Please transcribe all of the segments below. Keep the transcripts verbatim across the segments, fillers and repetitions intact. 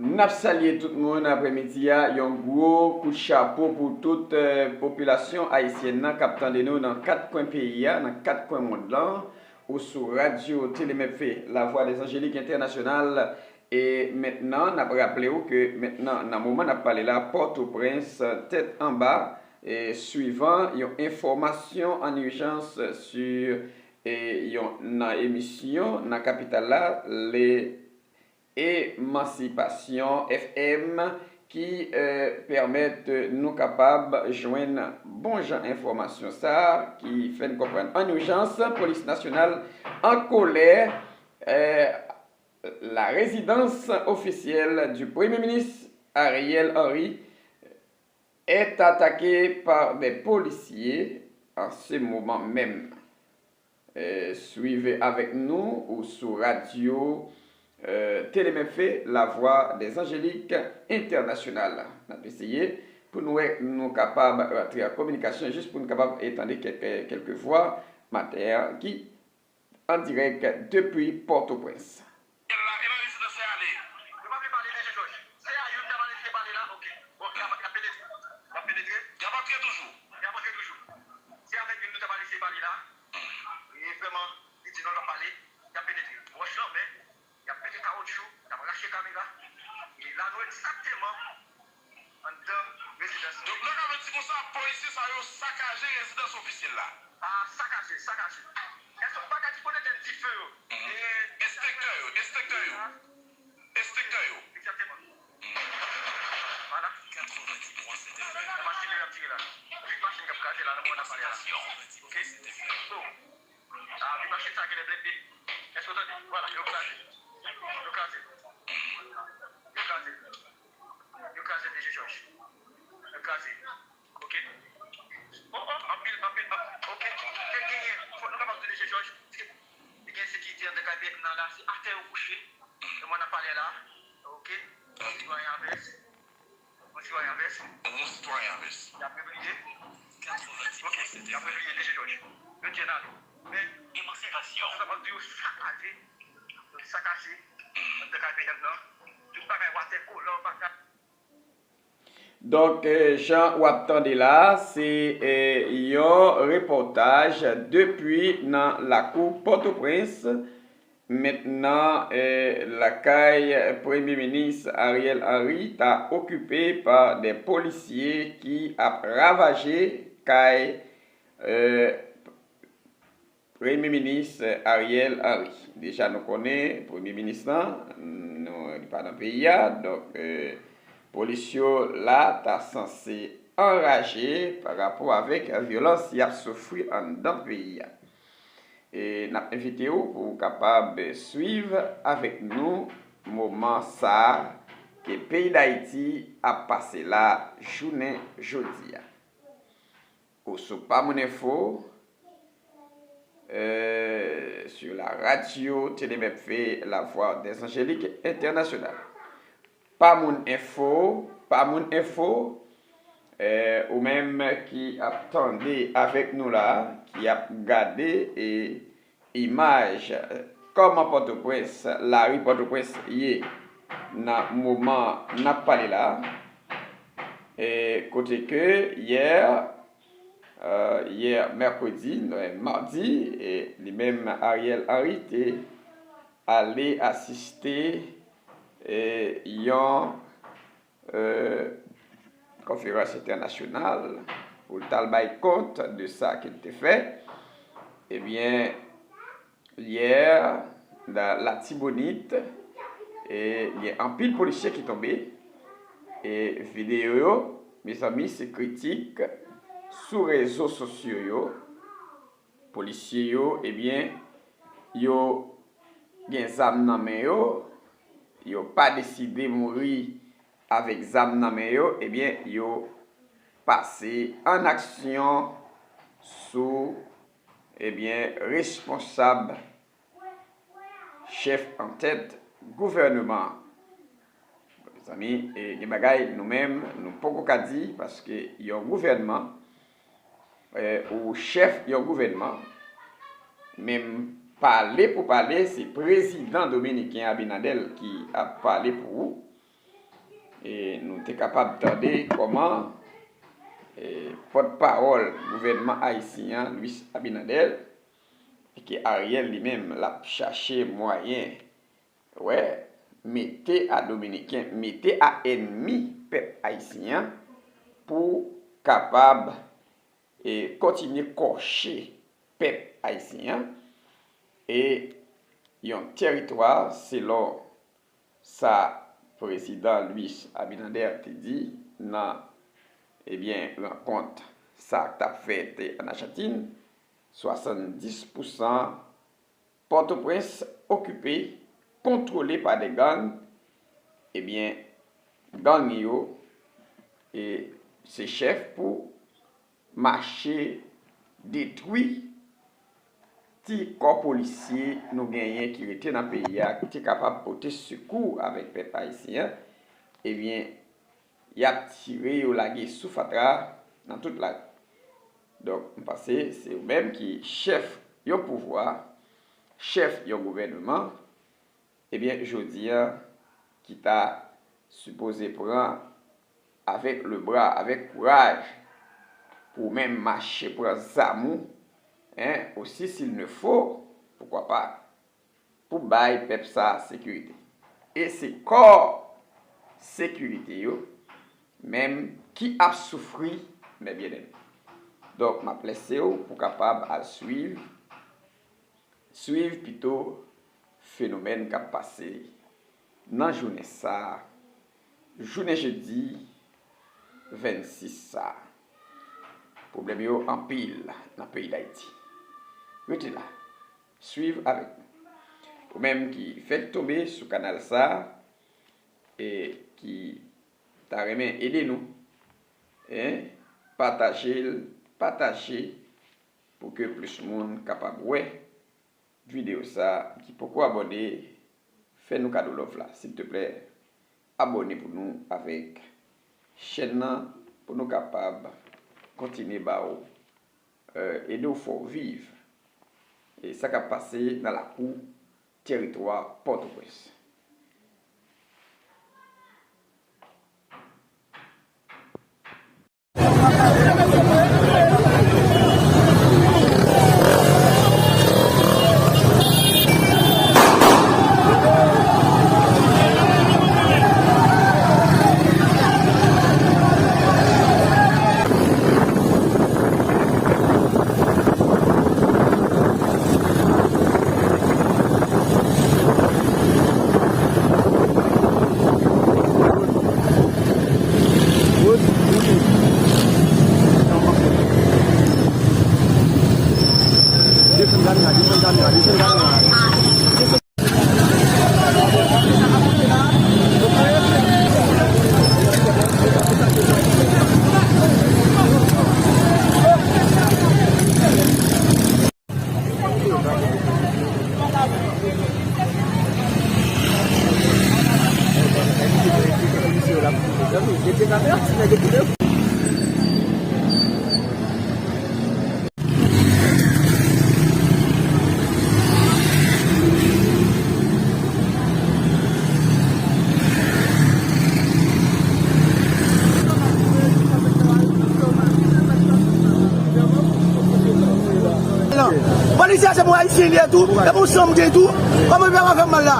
N ap salye tout moun aprèmidi a. Yon gwo kout chapo pou tout, eh, popilasyon ayisyèn nan k ap tande nou nan kat kwen peyi a, nan kat kwen mond lan, ou sou radyo Telemèpfe, La Voix des Angéliques Internationales. E mentnan, n ap raple w ke mentnan, nan moman n ap pale la, Pòtoprens, tèt anba, e swivan yon enfòmasyon an ijans sou, e yon, nan emisyon nan kapital la, le Emansipasyon F M ki, eh, pèmèt nou kapab jwenn bon jan enfòmasyon sa a ki fè n konprann an ijans, Polis Nasyonal an kolè, eh, la résidence officielle du Premier ministre Ariel Henry est attaquée par des policiers en ce moment même. Eh, suivez avec nous ou sou radyo, eh, Telemèpfe, La Voix des Angéliques Internationales. N ap eseye pou nou wè nou kapab rantre an kominikasyon jis pou nou kapab tande kèk, kèk vwa maten an ki an dirèk depi Pòtoprens. L la, e nan rezidans la y ale. Yo pa vle pale, mesye Jòj. Se a yo n ta pale, se pale la, oke. Bon, y ap, y ap penetre. Y ap penetre. Y ap antre toujou. Y ap antre toujou. Se avèk yo n nou ta pale, se pale la. E vrèman, li di non, l ap pale. Y ap penetre. Wòch lan, men, y ap pete kawoutchou, y ap rache kamera. E la, nou egzakteman anndan rezidans lan. Donk, nou ka vle di konsa, polisye sa yo sakaje rezidans ofisyèl la. Pa sakaje, sakaje. Èske w pa ka di kote tèt dife yo? Mhm. E enspektè yo, enspektè yo. Enspektè yo. Egzakteman. Mhm. Vwala. Katrevendiz pwen sèt F M. Nan machin yo y ap tire la. Vit machin k ap kraze la, nan moman n ap pale a la. Oke? So, a, vit machin sa genlè blende. Èske w tande? Vwala, yo kraze. Yo kraze. Yo kraze. Yo kraze mesye Jòj. Yo kraze. Oke. Oh, oh, anpil, anpil, anpil. Oke. Te genyen, fòk nou kapab di mesye Jòj, te genyen sekirite anndan kay P N nan la, se atè yo kouche. E mwen ap pale la. Oke. Yon sitwayen an vès. Yon sitwayen an vès. Yon sitwayen an vès. Y ap repliye. Oke. Y ap repliye mesye Jòj. Yo di n ale. Men, emansipasyon. Sa pa di yo sakaje. Yo sakaje. Anndan kay P N nan. Tout bagay watè kolan, bagay. Donk, eh, jan w ap tande la, se, eh, yon repòtaj depi nan lakou Pòtoprens. Mentnan, eh, lakay Premye Minis Ariel Henry ta okipe pa de polisye ki ap ravaje kay, eh, Premye Minis Ariel Henry. Deja nou konnen Premye Minis lan, nou, li pa nan peyi a, donk, eh, polis yo la ta sanse anraje pa rapò avèk vyolans y ap soufri anndan peyi a. E n ap envite w pou w kapab swiv avèk nou moman sa a ke peyi Dayiti ap pase la jounen jodi a. Ou sou Pa Moun Enfo, euh, sur la radio Télé Mepve, La Voix des Angéliques Internationales. Pa Moun Enfo, Pa Moun Enfo, euh, ou menm ki ap tande avèk nou la, ki ap gade e imaj, eh, kòman Pòtoprens, lari Pòtoprens ye nan moman n ap pale la, eh, kote ke yè, eh, yè mèkredi, non, madi, eh, li menm Ariel Henry te ale asiste, eh, yon eh, konferans entènasyonal pou l t al bay kont de sa ke l te fè, ebyen, yè, nan Latibonit, e gen anpil polisye ki tonbe, e videyo yo, mezanmi, se kritik sou rezo sosyo yo. Polisye yo, ebyen, yo gen zam nan men yo, yo pa deside mouri avèk zam nan men yo, ebyen, yo pase an aksyon sou, ebyen, responsab, chèf antèt gouvèneman an. Mezanmi, e, gen bagay nou menm, nou poko ka di, paske yon gouvènman, e, ou chèf yon gouvènman, menm pale pou pale, se prezidan dominiken Abinader ki ap pale pou ou. E nou te kapab tande kòman, e, pòtpawòl gouvènman ayisyen an, Luis Abinader, e ke Ariel li menm l ap chache mwayen, wè, mete a Dominiken, mete a ènmi pèp ayisyen an pou kapab, e, kontinye kòche pèp ayisyen an, e yon tèritwa, selon sa Prezidan Luis Abinader te di nan, ebyen, rankont sa k t ap fèt ann Ajantin, swasanndis pousan Pòtoprens okipe, kontwole pa de gang, ebyen, gang yo, e se chèf pou mache detwi ti kò polisye nou genyen ki rete nan peyi a, ki te kapab pote sekou avèk pèp ayisyen an, ebyen, y ap tire yo lage sou fatra nan tout lari. Donk, m panse se ou menm ki chèf yon pouvwa, chèf yon gouvèneman, ebyen, jodi a, ki ta sipoze pran avèk lebra, avèk kouraj, pou w menm mache pran zam ou, en, aussi s'il ne faut, pourquoi pas, pou bay pèp sa a sekirite. E se kò sekirite yo menm ki ap soufri, mes bien-aimés. Donk, m ap lese w pou w kapab al swiv, swiv pito fenomèn k ap pase nan jounen sa a, jounen jedi vennsis sa a. Pwoblèm yo anpil nan peyi Dayiti. Rete la, swiv avèk nou. Ou menm ki fèk tonbe sou kanal sa a e ki ta renmen ede nou, en, pataje l, pataje pou ke plis moun kapab wè videyo sa a. Ki poko abòne, fè nou kado love la, silteplè. Abòne pou nou avèk chèn nan pou nou kapab kontinye ba w, eh, ede w fè w viv, e sa k ap pase nan lakou tèritwa Pòtoprens. Polisye a se pou Ayisyen li ye tou, e pou sanm gen tou, kòman li pa fè mal la?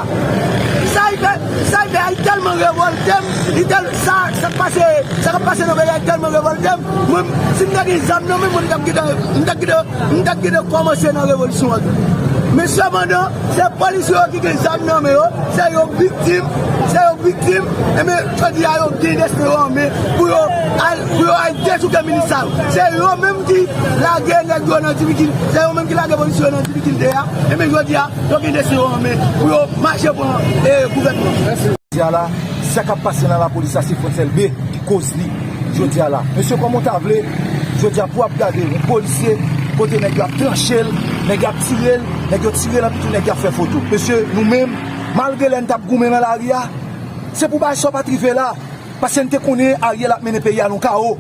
Sa li fè, sa li fè a, li tèlman revòlte m, li tèl, sa, sa k pase, sa k ap pase nan peyi a, li tèlman revòlte m. Mwen, si m te gen zam nan men mwen, m t ap kite, m t ap kite, m t ap kite kòmanse nan revolisyon an tou. Men sepandan, se polisye yo ki gen zam nan men yo, se yo viktim, se yo viktim, enben, jodi a yo gen destin yo an men pou yo al, pou yo al dechouke milis sa yo. Se yo menm ki lage nèg yo nan difikil-, se yo menm ki lage polisye yo nan difikilte a, enben, jodi a, yo gen destin yo an men pou yo mache pran, e, gouvènman. Jodi a la, sa k ap pase nan lapolis la, se Frantz Elbé ki koz li jodi a la. Mesye, kòman w ta vle, jodi a, pou w ap gade yon polisye, kote nèg yo ap tranche l, nèg yo ap tire l, nèg yo tire l, anpi tou nèg yo ap fè foto. Mesye, nou menm, malgre lè n t ap goumen nan lari a, se pou bagay sa yo pa t rive la. Paske n te konnen Ariel ap mennen peyi a nan kawo.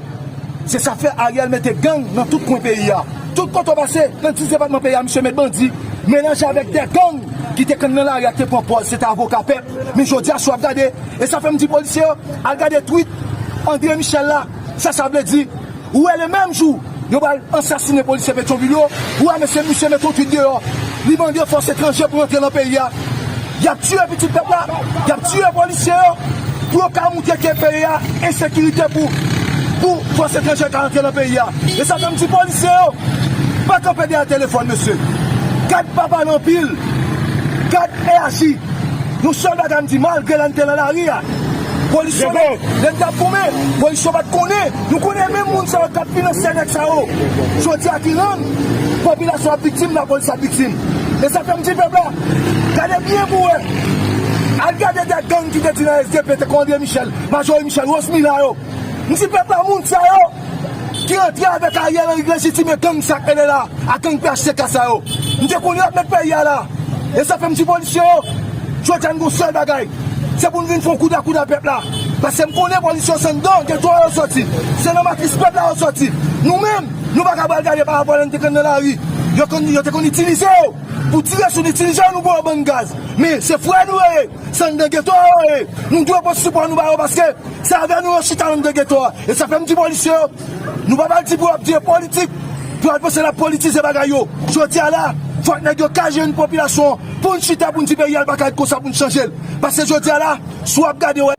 Se sa k fè Ariel mete gang nan tout kwen peyi a. Tout kote w pase, nan dis depatman peyi a, misye met bandi, melanje avèk de gang. ki te kanpe nan lari a, ki te pran pòz se te avoka pèp. Men jodi a, si w ap gade, e sa fè m di polisye yo, al gade tweet André Michel la, sa sa vle di. Ou wè, le menm jou yo pral ansasinen polisye Petyonvil yo, ou wè mesye, misye met yon tweet deyò, li mande fòs etranje pou rantre nan peyi a. Y ap tiye pitit pèp la, y ap tiye polisye yo, pou yo ka montre ke peyi a ensekirite pou, pou fòs etranje ka rantre nan peyi a. E sa fè m di polisye yo, pa kanpe dèyè telefòn, mesye. Gad pa pale anpil, gad e aji. Yon sèl bagay m di, malgre lè n te nan lari a, polis yo, lè n t ap goumen, polis yo pa t konnen. Nou konnen menm moun sa yo k ap finanse nèg sa yo jodi a ki rann popilasyon ap viktim, lapolis ap viktim. E sa fè m di pèp la, gade byen pou wè. Al gade de gang ki te di nan S D P, te kon André Michel, Majori Michel, Rosmila yo. M di pèp la, moun sa yo ki antre avèk Ariel Henry k lejitime gang sa k rele la, a gang P H T K sa yo. M te konnen y ap met peyi a la. E sa fè m di polisye yo, jodi a n gon sèl bagay. Se pou n vin fè yon kouda kouda pèp la. Paske m konnen polisye yo se anndan geto a yo soti. Se nan matris pèp la yo soti. Nou menm, nou pa ka pral gade pa rapò lè n te konn nan lari. Yo konn, yo te konn itilize yo. Pou tire sou nou, itilize yo, nou ba yo bann gaz. Men se frè nou yo ye. Se anndan geto a yo ye. Nou dwe pote sipò nou ba yo paske se avè nou yo chita anndan geto a. E sa fè m di polisye yo, nou pa pral di pou y ap di e politik, pou y al panse n ap politize bagay yo. Jodi a la, fòk nèg yo ka jwenn popilasyon an, pou n chita, pou n di peyi a l pa ka ret konsa, pou n chanje l. Paske jodi a la, si w ap gade, wè.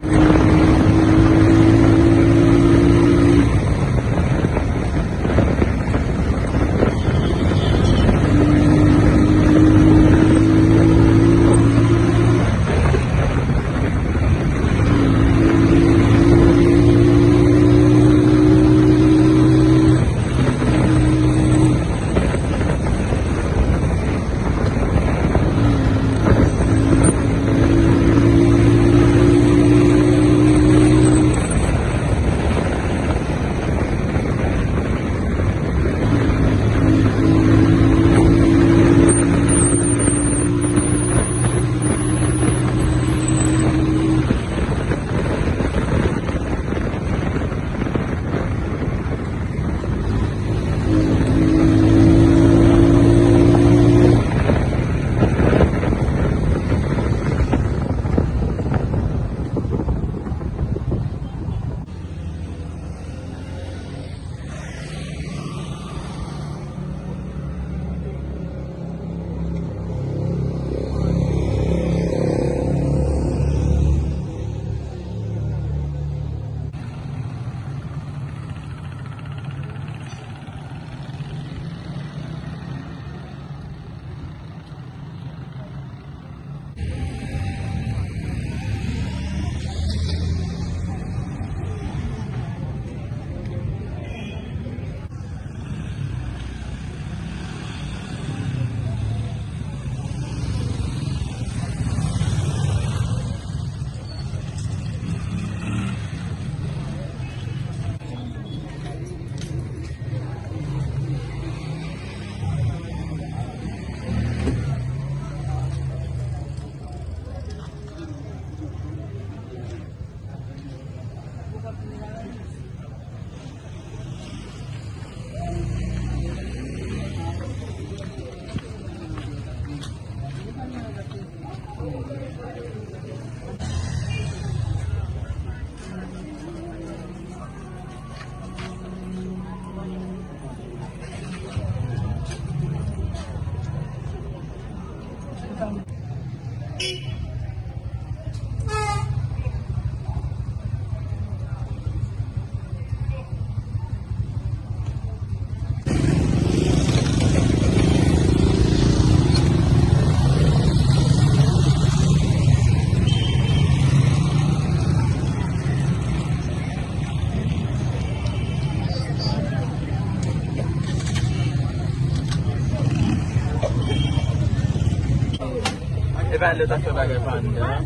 Epa lè w ta fè bagay pa anndan an?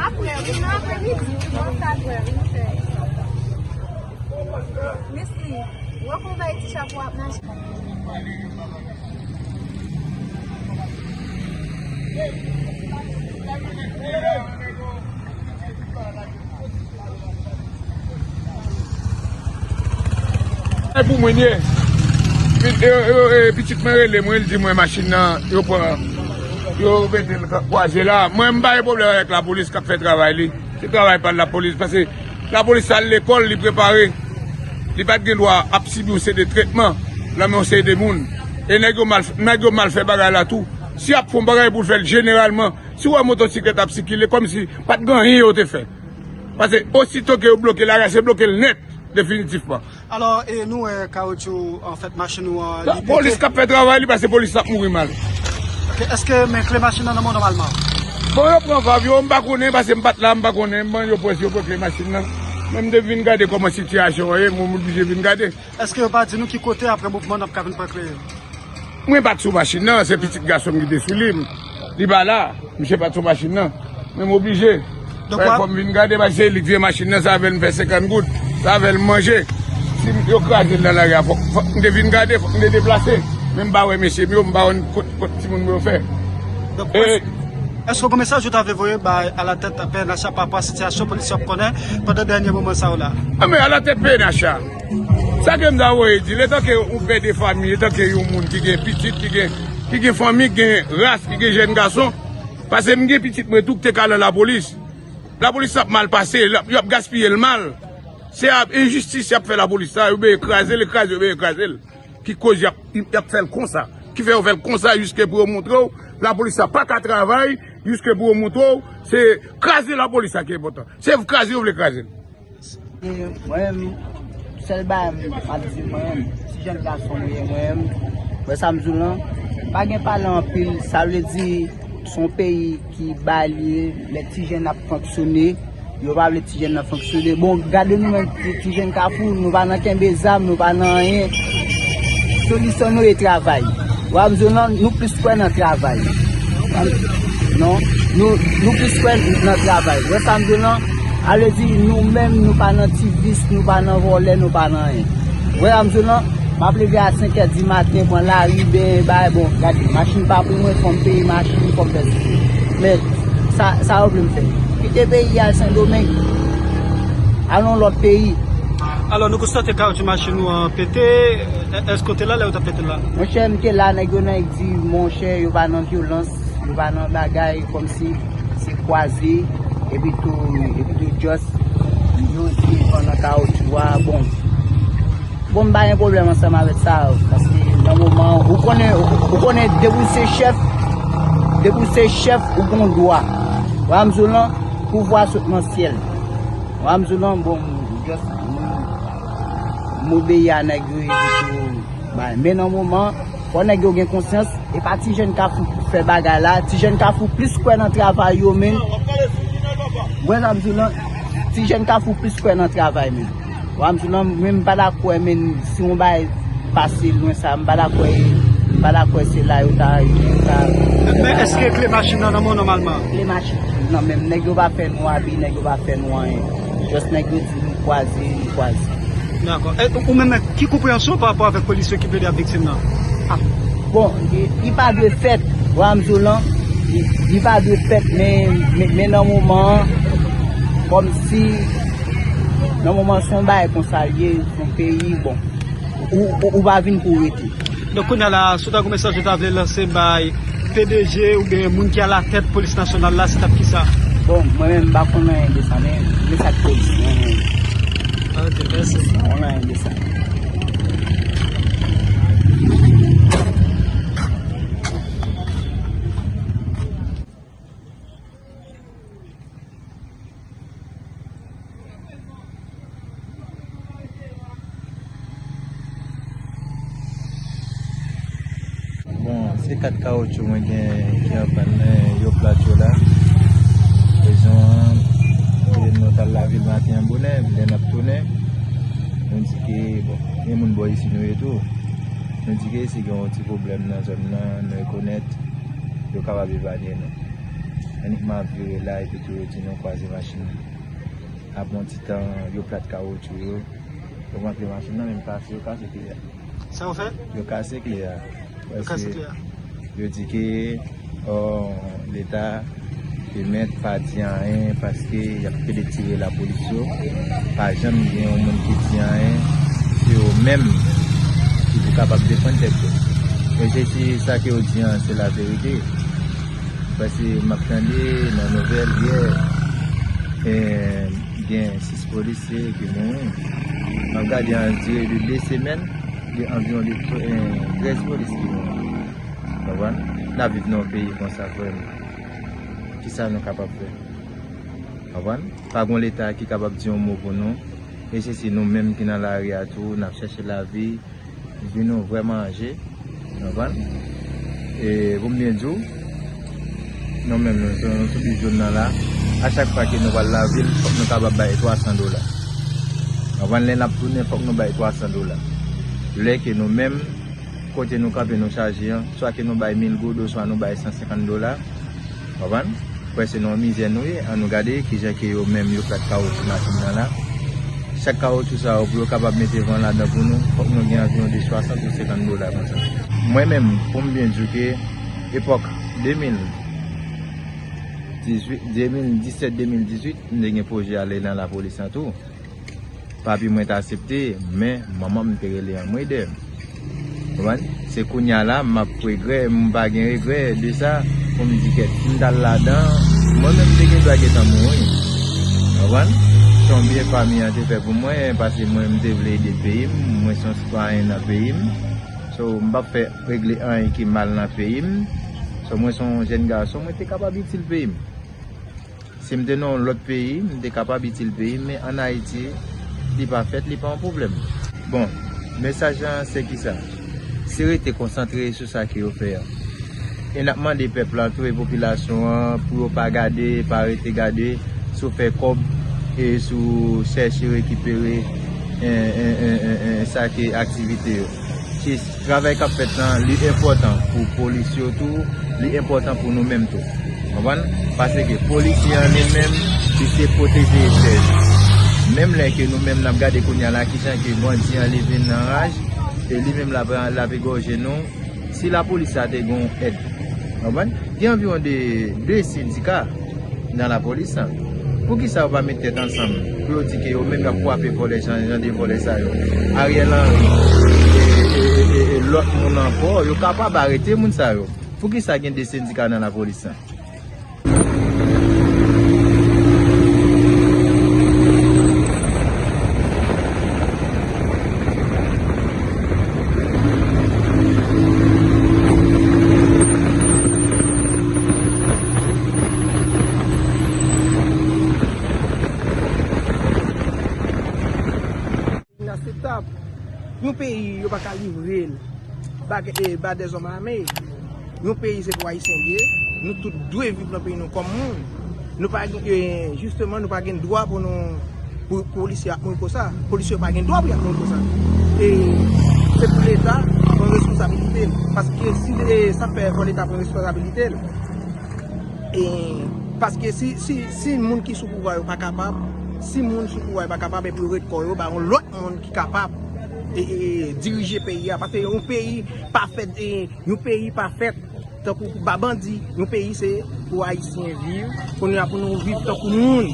Apre, wi, nan apremidi, wi, mwen ta dwe, wi, nou fè. Miss Lee, rekonvèy ti chapo ap mache. E pou mwen ye. Pi-, e, e, e, pitit mwen rele mwen, li di mwen machin nan, yo pran. Yo mete l kwaze la. Mwen, m pa gen pwoblèm avèk lapolis k ap fè travay li. Se travay pa l lapolis. Paske lapolis sa al lekòl, li prepare. Li pa t gen dwa ap sibi yon seri de tretman nan men yon seri de moun. E nèg yo mal, nèg yo mal fè bagay la tou. Si y ap fè yon bagay pou l fè l jeneralman, si w wè motosiklèt ap sikile, kòmsi pa t gen anyen yo te fè. Paske osito ke yo bloke lari a, se bloke l nèt, definitivman. Alò, e nou wè kawotchou, anfèt, machin nou an, li pete. Polis k ap fè travay li, paske polis la ap mouri mal. Ok, èske men kle machin nan nan men w nòmalman? Bon, yo pran vav yo, m pa konnen, paske m pa t la, m pa konnen. Bon, yo pran, yo pran kle machin nan. Men m te vin gade kòman sitiyasyon an ye, mwen, m oblije vin gade. Èske yo pa di nou ki kote apre mouvman n ap ka vin pran kle? Mwen pa t sou machin nan, se pitit gason m ki te sou li. Li pa la, misye pa t sou machin nan. Men m oblije. Donk, fò m vin gade, paske se li k vye machin nan, sa avè l m fè senkant goud, sa avè l m manje. Si yo kraze l nan lari a, fòk, fòk m te vin gade, fòk m te deplase. Men m pa wè mesye m yo, m pa konn kot, kot timoun mwen yo fè. Donk, e, èske w gen mesaj ou ta vle voye bay alatèt P N H a pa rapò a sitiyasyon polis yo ap konnen pandan dènye moman sa yo la? A, men alatèt P N H a, sa ke m ta voye di, letan ke yon pè de fanmi, letan ke yon moun ki gen pitit, ki gen, ki gen fanmi, ki gen ras, ki gen jèn gason, paske m gen pitit mwen tou ki te ka nan lapolis. Lapolis ap mal pase, l ap, y ap gaspiye l mal. Se ap enjistis y ap fè lapolis sa, yo beye kraze l, kraze, yo beye kraze l. Ki koz y ap, y ap fè l konsa. Ki fè yo fè l konsa, jiske pou yo montre w, lapolis sa pa ka travay, jiske pou yo montre w, se kraze lapolis sa ki enpòtan. Se kraze yo vle kraze l. E mwen menm, sèl bagay m ap di mwen menm, ti jèn gason mwen ye mwen menm, wè sa m di w lan, pa gen pale anpil, sa vle di, se yon peyi ki ba li, lè ti jèn ap fonksyone, yo pa vle ti jèn nan fonksyone. Bon, gade nou menm, ti, ti jèn Kafou, nou pa nan kenbe zam, nou pa nan anyen. Solisyon nou e travay. Wè m di w lan, nou plis kwè nan travay. Non, nou, nou plis kwè nan travay. Wè sa m di w lan, a vle di, nou menm, nou pa nan ti vis, nou pa nan vòlè, nou pa nan anyen. Wè sa m di w lan, m ap leve a senk è di maten, pran lari, benyen, bay, bon, gade, machin pa pou mwen, fò m peye machin, fò m fè sou. Men, sa, sa yo vle m fè? Kite peyi a, al Sendomeng. Al yon lòt peyi. Alò, nou konstate kawotchou machin nou an pete. È-, èske w te la lè yo t ap pete l la? Monchè, m te la, nèg yo nan di, monchè, yo pa nan vyolans, yo pa nan bagay, kòmsi se kwaze, epi tou, epi tou, just, yo di pandan kawotchou a, bon. Bon, m pa gen pwoblèm ansanm avèk sa, paske nan moman, ou konnen, ou konnen, depi w se chèf, depi w se chèf, ou gon dwa. Wè m di w lan, pouvwa sot nan syèl. Wè m di w lan, bon, m just, m, m obeyi a nèg yo, epi tou, bay. Men nan moman, fò nèg yo gen konsyans, e pa ti jèn Kafou k fè bagay la, ti jèn Kafou plis kwè nan travay yo menm. Wè sa m di w lan, ti jèn Kafou plis kwè nan travay menm. Wè m di w lan, men m pa dakò, men si yon bagay pase lwen sa, m pa dakò, m pa dakò se la yo ta, yo ta. Men èske kle machin nan nan men w nòmalman? Kle machin nan men m, nèg yo pa fè nou abi, nèg yo pa fè nou anyen. Just nèg yo di nou kwaze, nou kwaze. Dakò. E, ou menm, ki konpreyansyon w pa rapò avèk polis yo ki plede ap viktim nan? Ah, bon, li, li pa dwe fèt, wè m di w lan, li, li pa dwe fèt, men, men, men nan moman an, kòmsi, nan moman an, se yon bagay konsa l ye, se yon peyi, bon, ou, ou, ou pa vin pou w rete. Donk, kounye a la, si w ta gen mesaj ou ta vle lanse bay P D G oubyen moun ki alatèt polis nasyonal la, se t ap kisa? Bon, mwen menm, m pa konn anyen de sa, men, men sa k polis, mwen menm. Ok, mèsi. M pa konn anyen de sa. Bon, se kat kawotchou mwen gen ki an pàn nan yo plat yo la. Rezon an, nou t al lavil maten an bonè, lè n ap tounen, nou di ke, bon, gen moun bò isi nou ye tou. Nou di ke si gen yon ti pwoblèm nan zòn nan, nou rekonèt, yo kapab evanye nou. Anikman ap vire la, epi tou yo di nou kwaze machin nan. Apre yon ti tan, yo plat kawotchou yo. Yo pran kle machin nan, men yo kase, yo kase kle a. Sa yo fè? Yo kase kle a. Yo kase kle a. Yo di ke, ò, Leta te mèt pa di anyen paske y ap pede tire lapolis yo. Pa janm gen yon moun ki di anyen. Se yo menm ki pou kapab defann tèt yo. Men se si sa ke yo di an, se laverite. Paske m ap tande nan nouvèl yè, eh, gen sis polisye ki mouri. M ap gade an dire de de semèn, gen anviwon de tr-, eh, trèz polis ki mouri. Konprann? N ap viv nan yon peyi konsa, frè m. Kisa nou kapab fè? Konprann? Pa gon leta ki kapab di yon mo pou nou. E se si nou menm ki nan lari a tou, n ap chèche lavi, vi nou vrèman anje. Konprann? E pou m byen di w, nou menm, nou sou, nou sou bizyon nan la, a chak fwa ke nou pral lavil, fòk nou kapab bay twa san dola. Konprann? Lè n ap tounen, fòk nou bay twa san dola. Lè ke nou menm, kote nou kanpe, nou chaje an, swa ke nou bay mil goud, oswa nou bay san senkant dola. Konprann? Prèske nan yon mizè nou ye. Ann nou gade kijan ke yo menm yo fè ak kawotchou machin nan la. Chak kawotchou sa yo, pou yo kapab mete van ladan pou nou, fòk nou gen anviwon de swasant ou senkant dola konsa. Mwen menm, pou m byen di w ke epòk de mil dizuit, de mil disèt, de mil dizuit, m te gen pwojè ale nan lapolis lan tou. Papi mwen te aksepte, men manman m te rele an mwen dèyè m. Konprann? Se kounye a la, m ap regrè, m pa gen regrè de sa, pou m di kèt, si m t al ladan, mwen menm m te gen dwa gentan mouri. Konprann? Se yon byen fanmi an te fè pou mwen, paske mwen, m te vle ede peyi m, mwen se yon sitwayen nan peyi m. So, m p ap fè regle anyen ki mal nan peyi m. So, mwen se yon jèn gason, mwen te kapab itil peyi m. Si m te nan yon lòt peyi, m te kapab itil peyi m, men ann Ayiti, li pa fèt, li pa yon pwoblèm. Bon, mesaj lan se kisa? Se rete konsantre sou sa ke yo fè a. E n ap mande pèp la tou e popilasyon an pou yo pa gade, pa rete gade sou fè kòb e sou chèche rekipere, en, en, en, en, en, sa ke aktivite yo. Se travay k ap fèt lan, li enpòtan pou polis yo tou, li enpòtan pou nou menm tou. Konprann? Paske polisye an li menm, li se pwoteje tèt li. Menm lè ke nou menm n ap gade kounye a la, kijan ke bandi an li vin nan raj, e li menm l ap, l ap egòje nou, si lapolis la te gen yon èd. Konprann? Gen anviwon de, de sendika nan lapolis lan. Poukisa yo pa met tèt ansanm pou yo di ke yo menm y ap kwape vòlè jan, jan de vòlè sa yo? Ariel Henry, e, e, e, e, e lòt moun ankò, yo kapab arete moun sa yo. Poukisa gen de sendika nan lapolis lan? Inakseptab. Yon peyi, yo pa ka livre l ba, e, ba dèzòm ame. Yon peyi, se pou Ayisyen l ye. Nou tout dwe viv nan peyi nou kòm moun. Nou pa gen, e, jisteman, nou pa gen dwa pou nou, pou polisye ap mouri konsa. Polisye pa gen dwa pou y ap mouri konsa. E se pou Leta pran responsabilite l. Paske si, e, sa fè fò Leta pran responsabilite l. E, paske si, si, si moun ki sou pouvwa yo pa kapab, si moun sou pouvwa yo pa kapab, epi yo ret kò yo ba yon lòt moun ki kapab, e, e, dirije peyi a. Paske yon peyi pa fèt, e, yon peyi pa fèt tankou ba bandi. Yon peyi se pou Ayisyen viv, pou nou, pou nou viv tankou moun.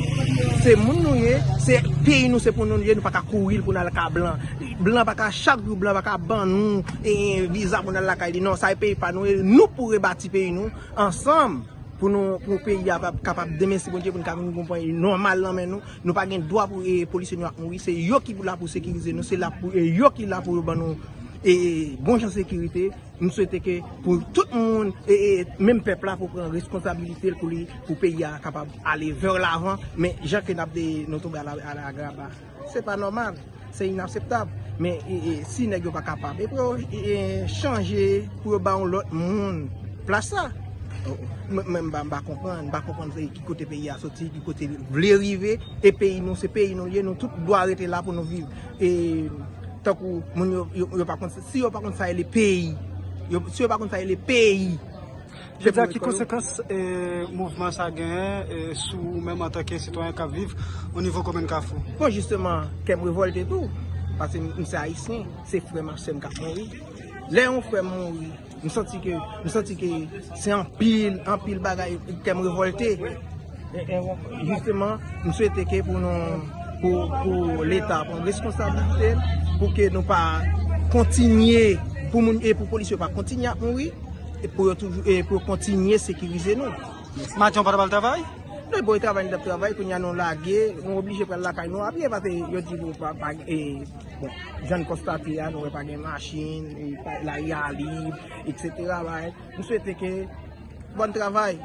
Se moun nou ye, se peyi nou, se pou nou nou ye, nou pa ka kouri l pou n al ka blan. Blan pa ka, chak jou blan pa ka ban nou, e, viza pou n al lakay li. Non, sa e peyi pa nou, e nou pou rebati peyi nou ansanm pou nou, pou peyi a pa kapab demen si Bondye, pou nou ka vin gon peyi nòmal nan men nou. Nou pa gen dwa pou, e, polisye nou ap mouri. Se yo ki pou la pou sekirize nou. Se la pou, e, yo ki la pou yo ban nou, e, bon jan sekirite. M swete ke pou tout moun, e, e, menm pèp la pou pran responsabilite l pou li, pou peyi a kapab ale vè lavan. Men jan ke n ap de, nou tonbe a la, a la graba. Se pa nòmal. Se inakseptab. Men, e, e, si nèg yo pa kapab, e pou yo, e, e, chanje, pou yo ba yon lòt moun plas la. Mwen, mwen, m pa, m pa konprann, m pa konprann se ki kote peyi a soti, ki kote l vle rive, e peyi nou, se peyi nou l ye, nou tout dwa rete la pou nou viv. E tankou moun yo, yo, yo pa konn, si yo pa konn sa rele peyi, yo, si yo pa konn sa rele peyi, Jodi a, ki konsekans, e, mouvman sa genyen, e, sou ou menm antanke sitwayen k ap viv o nivo komin Kafou? Bon, jisteman, kè m revòlte tou, paske m, m se Ayisyen, se frè m ak sè m k ap mouri. Lè yon frè m mouri, m santi ke, m santi ke se anpil, anpil bagay, kè m revòlte. E, e, jisteman, m swete ke pou nou, pou, pou Leta pran responsabilite l, pou ke nou pa kontinye, pou moun, e pou polisye pa kontinye ap mouri. pou yo toujou, e pou yo kontinye sekirize nou. Maten w pa t al travay? Nou bon travay, nou t ap travay, kounye a nou lage, nou oblije pral lakay nou apye, paske yo di nou pa, pa, e, bon, jan n konstate a, nou wè pa gen machin, e, pa- lari a lib, etsetera. Bagay. Nou swete ke bòn travay.